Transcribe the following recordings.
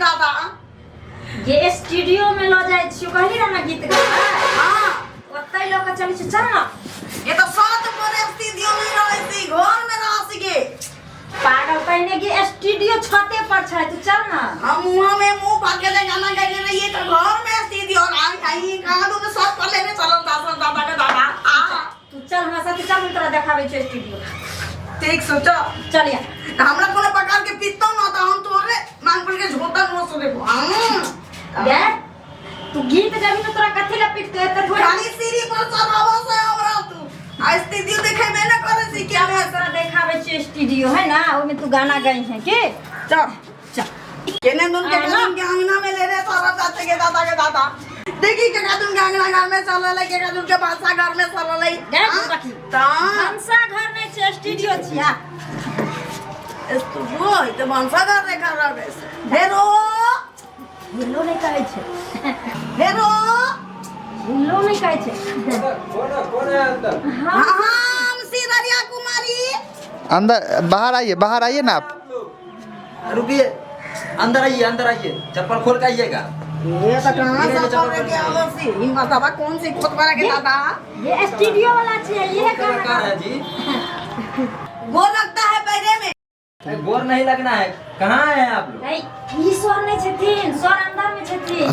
दादा ये स्टूडियो में ल जाइ छियो कहली रह ना गीत गाबै। हाँ। ओतै लऽ के चलै छियो, चल ना। ये तो सात पर स्टूडियो में रहै छी, घर में रह सके। पागल पहिने के स्टूडियो छते पर छै, तू चल ना। हम मुँह में मुँह फाके ले गाना गाइले रहिए तो घर में स्टूडियो और आई आई कहाँ तो सात पर लेने चलल दादा दादा के दादा आ। तू चल हमरा साथे चल, हम तोरा देखाबै छियो स्टूडियो। ठीक सोचो। चल या। हमरा कोनो प्रकार के पित्तो न त हम तोरे मांग पर के झोटा न सो देखो। हां। गे तू गीत गाबी त तोरा कथि ला पिटतो एते थोड़ी। खाली सीढ़ी पर चढ़ावो से हमरा तू आ स्टूडियो देखेबे न करे छी क्या मैं तोरा देखाबै छियो स्टूडियो है ना, ओमे तू गाना गाई है के। चल चल। केने दुन के हाँ ना। दुन के अंगना में ले रे सारा चाचे के दादा के दादा देखी के दुन के अंगना घर में चल रहे के दुन के बादशाह घर में चल रहे। गए बाकी। ता भनसा घर नहीं छै, स्टूडियो छिया। स्टूडियो है तो भनसा घर देखा रहा है हेरो। भूलो नहीं कहै छै। हेरो। भूलो नहीं कहै छै। कौन कौन है अंदर? हाँ। हम सिररिया कुमारी। अंदर बाहर आइए, बाहर आइए ना आप। रुकिए, अंदर आइए, अंदर आइए, चप्पल खोल के आइएगा। ये तो कहाँ से चप्पल लेके आवो सी इन बतावा कौन सी खोद वाला के दादा? ये स्टूडियो वाला छै, ये कलाकार गाना है जी। गोर लगता है पैरे में। अरे, गोर नहीं लगना है। कहाँ है आप लोग? नहीं, ई सर नहीं छथिन, सर अंदर में छथिन।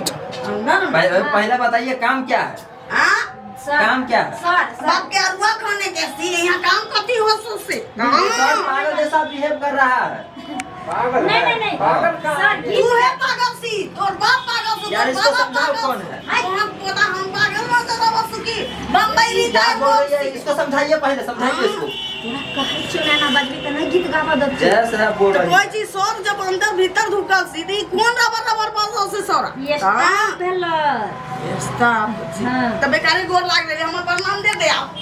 अंदर में? पहले बताइए काम क्या है? हाँ? सर। काम क्या है? Sir, sir. बाप के अरुआ खाने के सी यहाँ काम कथी हो सो से? सर पागल जैसा बिहेव कर रहा है। पागल नहीं, है। नहीं, नहीं। पागल कहाँ सर, है? गीत तू है पागल सी, तोर बाप पागल सी, यार, तोर इसको बाबा समझाओ पागल कौन सी। है? आई हम पोता हम पागल हो जरा बस की बम्बई क्या रिटायर बोल रही है? बोल सी। इसको समझाइए, पहले समझाइए इसको। तोरा कहै छियौ ना एना बजबी तऽ नहि गीत गाबऽ देतौ। जैसे है बोल तो रही कोई है। चीज सर जब अंदर भीतर धुकल सी तो ई कोन रबर रबर बसल से सर? ये स्टाफ भेलै। स्टाफ। हाँ। तो बेकारे गोर लाग रही, हमर प्रणाम दे दे आप।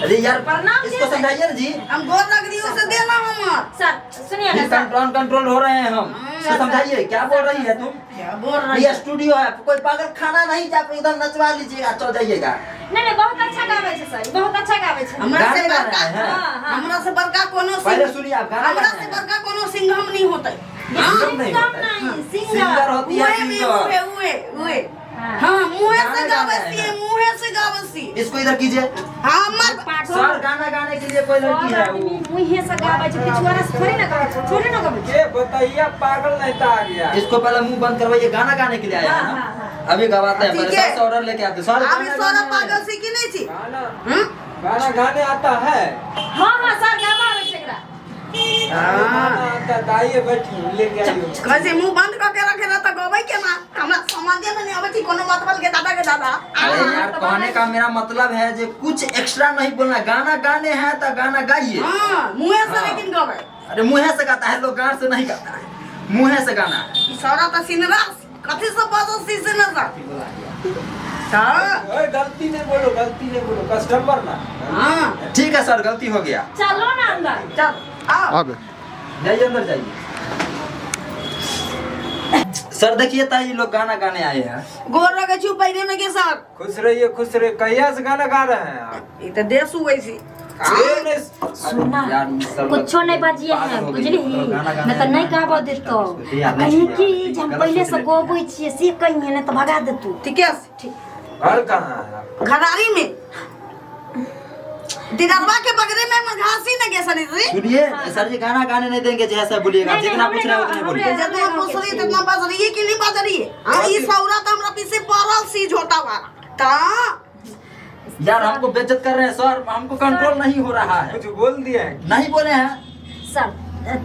अरे यार, प्रणाम इसको दे दे। समझाइए ना जी। हम गोर लग रही उसे देना हमर। सर सुनिए ना फिर सर। कंट्रोल कंट्रोल हो रहे हैं हम। इसको समझाइए क्या बोल रही है तुम? क्या बोल रही? ये स्टूडियो है, कोई पागल खाना नहीं, जाके उधर नचवा लीजिएगा, चल जाइएगा। नहीं नहीं, बहुत अच्छा गाबै छै सर, बहुत अच्छा गाबै छै। हमरा से गाने गा बड़का रहे हैं। हाँ, हाँ। हमरा से बड़का कोनो पहले सिंह सुनिए आप, गाना हमरा गा से रहे हैं। बड़का कोनो सिंघम नहीं होते। सिंघम नहीं सिंघम होता है। नहीं, सिंगर सिंगर। होती है उहे में सिंगर। उहे उहे उहे। हाँ। हाँ, मुँहे से गाना गावे गाना सी है। मुँहे से गावे सी। इसको इधर कीजिए। हाँ मर। पागल। सर गाना गाने के लिए कोई लड़की सब है आदमी वो। मुँहे से गाबै छै, पिछुआरा से थोड़ी ना गाबै छै, थोड़ी ना गाबै छै। ये बताइए पागल नहीं था आ गया। इसको पहले मुंह बंद करवाइए, गाना गाने के लिए आया है हाँ, ना? हाँ, हाँ। अभी गवाते हैं, ठीक पहले है। सर से ऑर्डर लेके आते हैं। सर अभी गाना सौरभ गाने पागल सी की नहीं थी? गाना हम्म? गाना गाने आता है। हाँ हाँ सर, गाबा आबै छै एकरा। गाना आता है, आइए बैठिए लेके आइए। कैसे मुंह बंद करके रखे रहता गबै के ना हमरा समझे में नहीं आबै छी कोनो मतलब के दादा के दादा। अरे यार, कहने का मेरा मतलब है जे कुछ एक्स्ट्रा नहीं बोलना, गाना गाने हैं तो गाना गाइए। हाँ, मुँहे से हाँ। लेकिन गबै। अरे मुँहे से गाता है लोग, गाना से नहीं गाता है, मुँहे से गाना है। ई सौरा त सिनरा कथी से बजल सी सिनरा? हाँ। ओए गलती नहीं बोलो, गलती नहीं बोलो, कस्टमर ना। हाँ। ठीक है सर, गलती हो गया। चलो ना अंदर। चल आओ। अब जाइए अंदर जाइए। सर देखिए ता ये लोग गाना गाने आए हैं। गोर लगे छु पैरे में के सर। खुश रहिए, खुश रहिए। कहिया से गाना गा रहे हैं आप? ई त देश हुई सी। ये नहीं- सुना यार, सब कुछो नहीं बजिए पागल है हो गई। बुझली? गाना गाने मैं तो नहीं गाबऽ देतौ। यार, नहीं कहीं यार, की जे हम गलत पहिले सोच से लेती है। गबै छियै से कहिए, नहीं तऽ भगा देतौ। ठीक है। ठीक। घर कहाँ है आपका? घरारी में दिनरवा के बगरे में घासी न के सनी जी। सुनिए सर जी, गाना गाने नहीं देंगे, जैसा बोलिएगा नहीं, नहीं, जितना हमरे पूछ रहे हैं गाँव- उतने हमरे- बोलिए। जितना पूछ रही है तितना बज रही है कि नहीं बज रही है? हाँ, ई सौरा तो हमरा पीछे पड़ल सी झोटा वाला ता। यार हमको बेइज्जत कर रहे हैं सर, हमको कंट्रोल नहीं हो रहा है। कुछ बोल दिए हैं? नहीं बोले हैं सर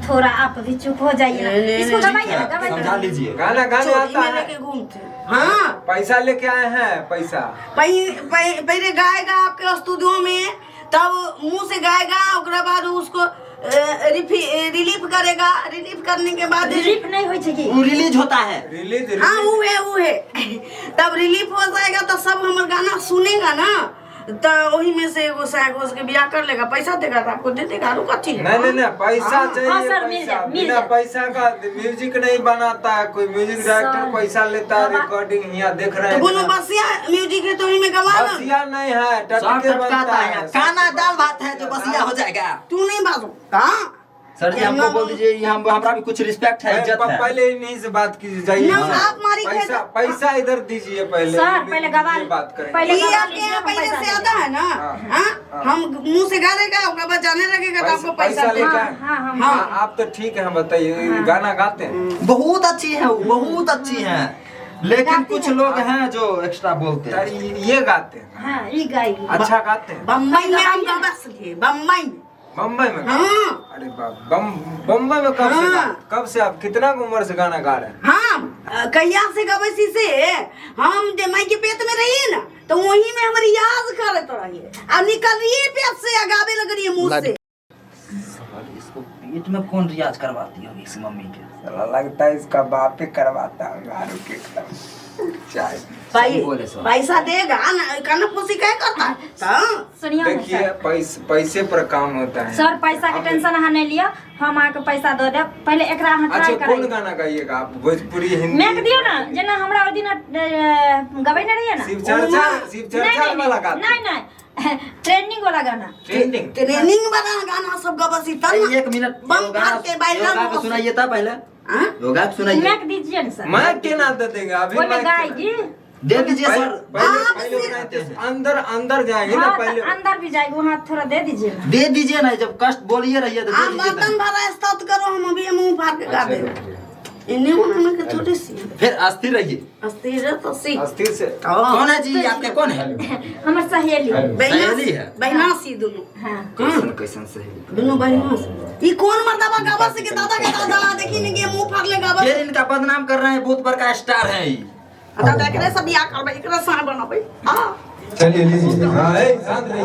थोड़ा आप भी चुप हो जाइए ना। नहीं, नहीं, इसको नहीं, गवाइए ना, गवाइए समझा ना। लीजिए। गाना गाने चोरी आता में है। लेके घूमते हैं। हाँ। पैसा लेके आए हैं पैसा। पहले गाएगा आपके स्टूडियो में, तब मुंह से गाएगा, ओकरा बाद उसको रिलीफ करेगा, रिलीफ करने के बाद रिलीफ नहीं होइ छै की? वो रिलीज होता है। रिलीज। हाँ, वो है, वो है। तब रिलीफ हो जाएगा तो सब हमार गाना सुनेगा ना, तो वही में से एगो से एगो के बियाह कर लेगा, पैसा देगा तो आपको दे देगा। आरू कथी? नहीं नहीं नहीं, पैसा हाँ। चाहिए। हाँ, सर, मिल पैसा। जाए, मिल बिना जाए। पैसा का म्यूजिक नहीं बनाता है कोई। म्यूजिक डायरेक्टर सर, पैसा लेता है, रिकॉर्डिंग यहाँ देख रहे तो हैं। कोनो बसिया म्यूजिक है तो वही में गवा ना। बसिया नहीं है, सब टटके टटकाता बनता है है। काना दाल भात है जो बसिया हो जाएगा। तू नहीं बाजू। हाँ। सर जी हमको बोल दीजिए, ये हम हमरा भी कुछ रिस्पेक्ट है, इज्जत है। पहले इन्हीं से बात कीजिए, जाइए। ना, आप मारी पैसा खेत- पैसा इधर दीजिए पहले। सर पहले गवा ये बात करेंगे। पहले ये गवा आपके लीजिए, यहाँ हम पहले पैसा से दे आता है ना? हाँ। हाँ, हम मुंह से गा देगा, ओकरा बाद जाने लगेगा तो आपको पैसा पैसा लेकर देगा। आए। हाँ, हाँ, हाँ, आप तो ठीक है, बताइए गाना गाते हैं? बहुत अच्छी है वो, बहुत अच्छी है, लेकिन गाती कुछ है। लोग हैं जो एक्स्ट्रा बोलते सर, हैं। ये गाते हैं? हाँ, ई गाएगी। अच्छा गाते हैं। बम्बई में हम गबस लिए, बम्बई में। बम्बई में? हाँ। अरे बाप, बम्बई में कब से? हाँ। कब से आप कितना उम्र से गाना गा रहे हैं? हाँ, कहिया से गबसी से हम जे माई के पेट में रहिए ना, तो वही में हम रियाज करत रहिए आ निकलिए पेट से आ गावे लग रही मुंह से। इसको पेट में कौन रियाज करवाती होगी इसकी मम्मी के? साला लगता है इसका बाप ही करवाता होगा आरू के चाय। भाई बोले सर। पैसा देगा ना, काना फूसी क्या करता है तो सुनियो ने देखिए सर। पैसे पर काम होता है। सर पैसा के टेंशन अहाँ नहीं लिअ, हम अहाँके पैसा दऽ देब, पहिले एकरा अहाँ अच्छा ट्राई कौन कराइए। गाना गाइएगा आप? भोजपुरी, हिंदी? मैक दियौ ने, जेना हमरा ओहि दिन गबै ने रहियै ने। शिव चर्चा, शिव नहीं, चर्चा नहीं, वाला गाते? नहीं नहीं, ट्रेंडिंग वाला गाना। ट्रेंडिंग। ट्रेनिंग वाला गाना सब गबसी तब ना। एक मिनट, बम योगा फाड़ के बाइला योगा के सुनाइए था पहले। हाँ? योगा के सुनाइए। मैक दीजिए ने सर। मैं केना दे देंगे अभी? ओहिमे मैं केना- गाएगी। दे दीजिए पहले सर। पहले आप पहले सिर्फ- बनाते हैं। अंदर अंदर जाएंगे ना हाँ, पहले। तो अंदर भी जाएगी, वहाँ थोड़ा दे दीजिए ना। दे दीजिए ना, जब कष्ट बोलिए रहिए तो दे आप दीजिए। बर्तन भरा स्तब्ध करो, हम अभी मुंह फाड़ के गा अच्छा, दे इन्हें उन्होंने के थोड़ी सी फिर अस्थिर रहिए। अस्थिर तो सी। अस्थिर से। कौन है जी आपके, कौन है? हमर सहेली। सहेली है? बहना सी दोनों। हाँ। कैसन कैसन सहेली? दोनों बहना सी। ई कौन मर्दबा गावा से के दादा के दादा देखी ने के मुंह फाड़ ले गावा। फिर इनका बदनाम कर रहे हैं, बहुत बड़का स्टार है ये। दादा एकरे से बियाह करबै, एकरे से बनबै। हां चलिए लीजिए। हाँ, ए, शांत रहिए।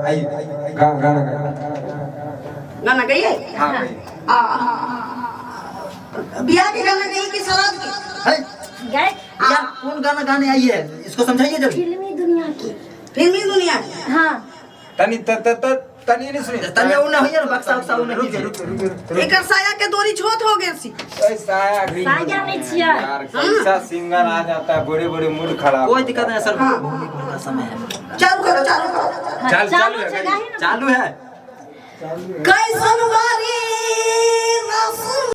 आइए, गाना गाइए। गाना गाइए। हाँ गाइए। आ बियाह के गाना गाइए कि शराब के? है? गाय। यार कौन गाना गाने आई है, इसको समझाइए जल्दी। फिल्मी दुनिया की। फिल्मी दुनिया की। हाँ। तनी त त त तनी नहीं सुनी। तनिया उ ना होइए ना, बक्सा उक्सा उ ना रुक कीजिए। रुक रुक रुक। एकर साया के डोरी छोट हो गेल सी। ऐसा है साया नहीं छियै। यार, कैसा सिंगर आ जाता है, बड़े बड़े मूड खराब। कोई दिक्कत नहीं सर, हाँ। बहुत बड़ा समय है। चालू करो, चालू करो। हाँ, चालू चालू है, छै, गाही ना। चालू है। कैसन बारी रसम